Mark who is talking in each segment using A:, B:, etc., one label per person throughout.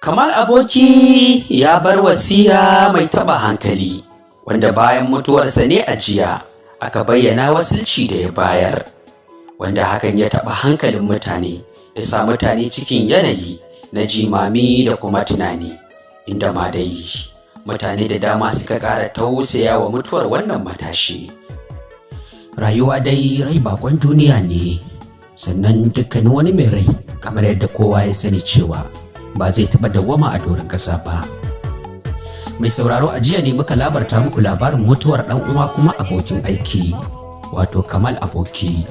A: Kamal Aboki ya bar wasiya mai taɓa hankali, wanda bayan mutuwarsa ne a jiya aka bayyana wasilci da ya bayar, wanda hakan ya taɓa hankalin mutane, ya sa mutane cikin yanayi na jimami da kuma tunani, inda ma dai mutane da dama suka ƙara tausaya wa mutuwar wannan matashi. Rayuwa dai rai bakon duniya ne, sannan dukkanin wani mai rai, kamar yadda kowa ya sani cewa ba zai taɓa dawwama a doron ƙasa ba. Mai sauraro, a jiya ne muka labarta muku labarin mutuwar ɗan uwa kuma abokin aiki, wato Kamal Aboki,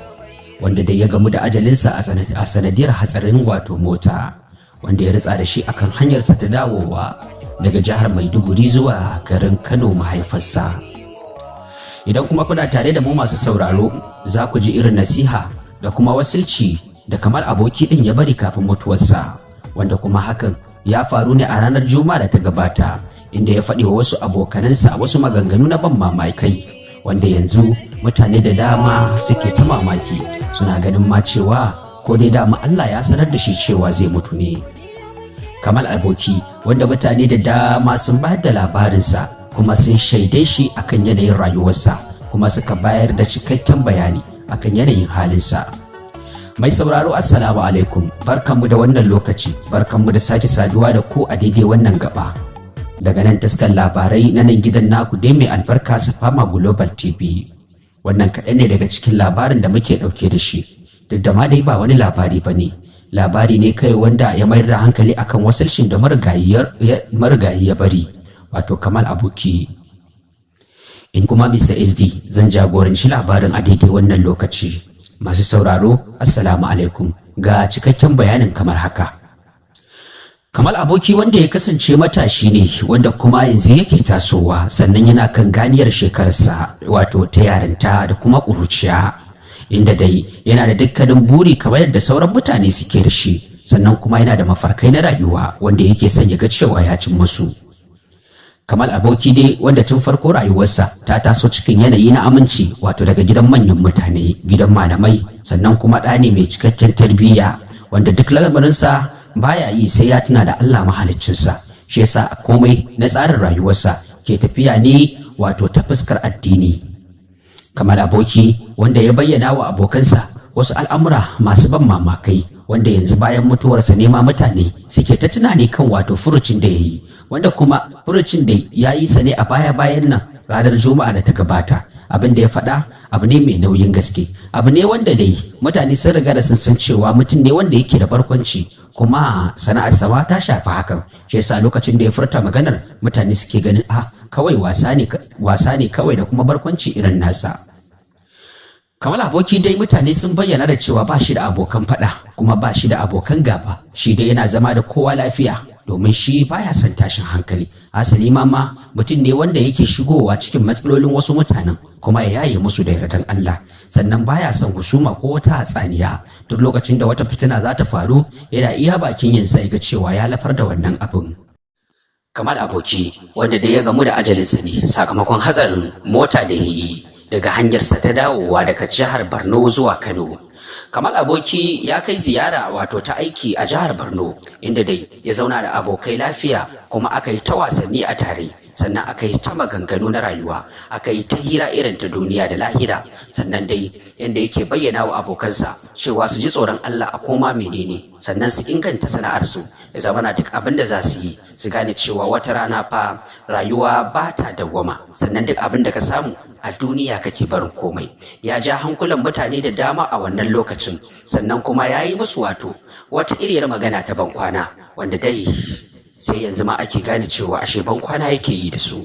A: wanda dai ya gamu da ajalinsa a sanadiyar hatsarin wato mota, wanda ya ritsa da shi akan hanyarsa ta dawowa daga jihar Maiduguri zuwa garin Kano mahaifarsa. Idan kuma kuna tare da mu, masu sauraro, za ku ji irin nasiha da kuma wasilci da Kamal Aboki ɗin ya bari kafin mutuwarsa, wanda kuma hakan ya faru ne a ranar Juma'a da ta gabata, inda ya faɗi wa wasu abokanansa wasu maganganu na ban mamakai, wanda yanzu mutane da dama suke ta mamaki, suna ganin ma cewa ko dai dama Allah ya sanar da shi cewa zai mutu ne. Kamal Aboki, wanda mutane da dama sun bayar da labarinsa kuma sun shaide shi akan yanayin rayuwarsa, kuma suka bayar da cikakken bayani akan yanayin halinsa. Mai sauraro, assalamu alaikum, barkanmu da wannan lokaci, barkanmu da sake saduwa da ku a daidai wannan gaba. Daga nan taskar labarai na nan gidan naku dai mai albarka, Safama Global TV. Wannan kaɗan ne daga cikin labarin da muke ɗauke da shi, duk da ma dai ba wani labari ba ne. Labari ne kai wanda ya mayar da hankali akan wasilcin da marigayi ya bari, wato Kamal Aboki. In kuma Mr. SD zan jagoranci labarin a daidai wannan lokaci. Masu sauraro, assalamu alaikum, ga cikakken bayanin kamar haka. Kamal Aboki, wanda ya kasance matashi ne wanda kuma yanzu yake tasowa, sannan yana kan ganiyar shekararsa wato ta yarinta da kuma ƙuruciya, inda dai yana da dukkanin buri kamar yadda sauran mutane suke da shi, sannan kuma yana da mafarkai na rayuwa wanda yake son ya ga cewa ya cin musu. Kamal Aboki dai, wanda tun farko rayuwarsa ta taso cikin yanayi na aminci, wato daga gidan manyan mutane, gidan malamai, sannan kuma ɗa ne mai cikakken tarbiyya, wanda duk lamarinsa baya yi sai ya tuna da Allah mahaliccinsa. Shi yasa komai na tsarin rayuwarsa ke tafiya ne wato ta fuskar addini. Kamal Aboki, wanda ya bayyana wa abokansa wasu al'amura masu ban mamakai, wanda yanzu bayan mutuwarsa ne ma mutane suke ta tunani kan wato furucin da ya yi, wanda kuma furucin da ya yi sa ne a baya-bayan nan, ranar Juma'a da ta gabata. Abin da ya faɗa abu ne mai nauyin gaske, abu ne wanda dai mutane sun riga da sun san cewa mutum ne wanda yake da barkwanci, kuma sana'ar sama ta shafi hakan. Shi yasa lokacin da ya furta maganar, mutane suke ganin a kawai wasa ne, wasa ne kawai da kuma barkwanci irin nasa. Kamal Aboki dai, mutane sun bayyana da cewa ba shi da abokan faɗa kuma ba shi da abokan gaba. Shi dai yana zama da kowa lafiya, domin shi baya son tashin hankali. Asali ma mutum ne wanda yake shigowa cikin matsalolin wasu mutanen kuma ya yaye musu da yardan Allah. Sannan baya son husuma ko wata hatsaniya. Duk lokacin da wata fitina za ta faru, yana iya bakin yin sa ga cewa ya lafar da wannan abin. Kamal Aboki, wanda dai ya gamu da ajalinsa ne sakamakon hatsarin mota da ya yi daga hanyarsa ta dawowa daga jihar Borno zuwa Kano. Kamal Aboki ya kai ziyara wato ta aiki a jihar Borno, inda dai ya zauna da abokai lafiya, kuma aka yi ta wasanni a tare, sannan aka yi ta maganganu na rayuwa, aka yi ta hira irin ta duniya da lahira. Sannan dai yanda yake bayyana wa abokansa cewa su ji tsoron Allah a koma menene, sannan su inganta sana'arsu, ya zama na duk abin da za su yi su gane cewa wata rana fa rayuwa ba ta dawwama, sannan duk abin da ka samu a duniya kake barin komai. Ya ja hankulan mutane da dama a wannan lokacin, sannan kuma ya yi musu wato wata iriyar magana ta bankwana, wanda dai sai yanzu ma ake gane cewa ashe bankwana yake yi da su.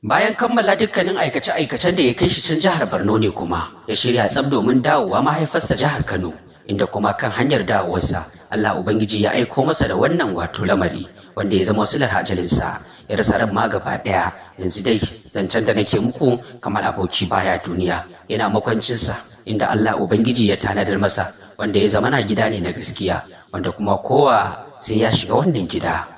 A: Bayan kammala dukkanin aikace-aikacen da ya kai shi can jihar Borno ne kuma ya shirya tsab domin dawowa mahaifarsa jihar Kano, inda kuma kan hanyar dawowarsa Allah Ubangiji ya aiko masa da wannan wato lamari wanda ya zama silar ajalinsa, ya rasa ran ma gaba ɗaya. Yanzu dai zancen da nake muku, Kamal Aboki baya duniya, yana makwancinsa inda Allah Ubangiji ya tanadar masa, wanda ya zama na gida ne na gaskiya, wanda kuma kowa sai ya shiga wannan gida.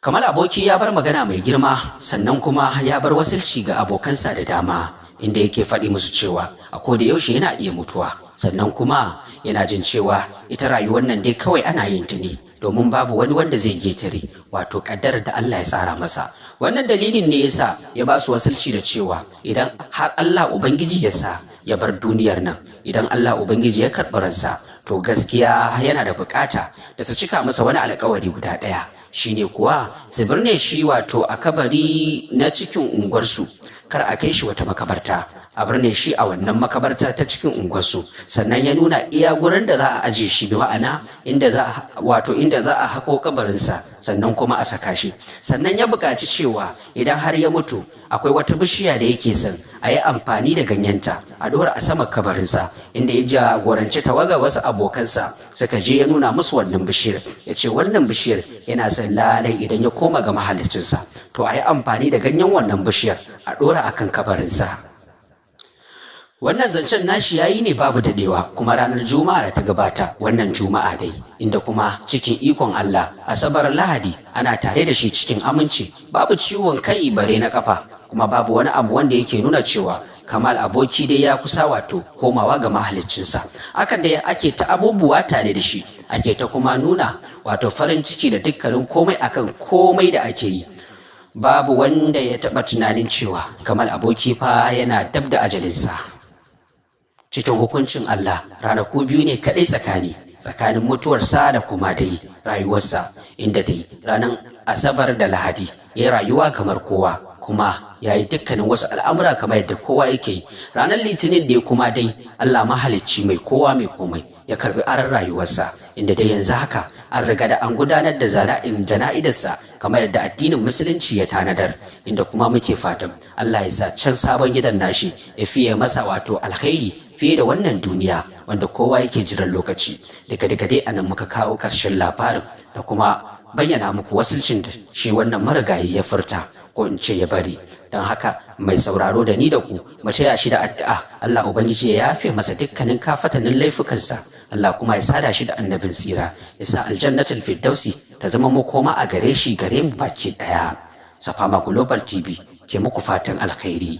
A: Kamal Aboki ya bar magana mai girma, sannan kuma ya bar wasilci ga abokansa da dama, inda yake faɗi musu cewa a koda yaushe yana iya mutuwa, sannan kuma yana jin cewa ita rayuwar nan dai kawai ana yin ta ne. Domin babu wani wanda zai getare wato kaddarar da Allah ya tsara masa. Wannan dalilin ne yasa ya ba su wasilci da cewa idan har Allah Ubangiji ya sa ya bar duniyar nan, idan Allah Ubangiji ya karɓi ransa, to gaskiya yana da bukata da su cika masa wani alkawari guda ɗaya, shine kuwa su birne shi wato a kabari na cikin unguwarsu, kar a kai shi wata makabarta, a birne shi a wannan makabarta ta cikin unguwarsu. Sannan ya nuna iya gurin da za a aje shi, bi ma'ana inda za wato inda za a hako kabarinsa, sannan kuma a saka shi. Sannan ya buƙaci cewa idan har ya mutu, akwai wata bishiya da yake son a yi amfani da ganyenta a ɗora a saman kabarinsa, inda ya jagoranci tawaga wasu abokansa suka je, ya nuna musu wannan bishiyar, ya ce wannan bishiyar yana son lalai idan ya koma ga mahallicinsa, to a yi amfani da ganyen wannan bishiyar a ɗora akan kabarinsa. Wannan zancen nashi yayi ne babu dadewa, kuma ranar Juma'a da ta gabata, wannan Juma'a dai, inda kuma cikin ikon Allah Asabar, Lahadi ana tare da shi cikin aminci, babu ciwon kai bare na kafa, kuma babu wani abu wanda yake nuna cewa Kamal Aboki dai ya kusa wato komawa ga mahaliccinsa. Akan da ake ta abubuwa tare da shi, ake ta kuma nuna wato farin ciki da dukkanin komai akan komai da ake yi. Babu wanda ya taɓa tunanin cewa Kamal Aboki fa yana dab da ajalinsa. Cikin hukuncin Allah, ranaku 2 ne kaɗai tsakanin mutuwarsa da kuma dai rayuwarsa, inda dai ranar Asabar da Lahadi ya rayuwa kamar kowa, kuma ya yi dukkanin wasu al'amura kamar yadda kowa yake yi. Ranar Litinin ne kuma dai Allah mahalicci mai kowa mai komai ya karbi aron rayuwarsa, inda dai yanzu haka an riga da an gudanar da jana'idarsa kamar yadda addinin Musulunci ya tanadar, inda kuma muke fatan Allah ya sa can sabon gidan nashi ya fiye masa wato alkhairi fiye da wannan duniya wanda kowa yake jiran lokaci. Daga daga dai anan muka kawo ƙarshen labarin da kuma bayyana muku wasilcin da shi wannan marigayi ya furta, ko in ce ya bari. Don haka mai sauraro, da ni da ku mu taya shi da addu'a, Allah Ubangiji ya yafe masa dukkanin kafatanin laifukansa, Allah kuma ya sada shi da Annabin tsira, ya sa Aljannatul Firdausi ta zama makoma a gare shi, gare mu baki daya. Safama Global TV ke muku fatan alkhairi.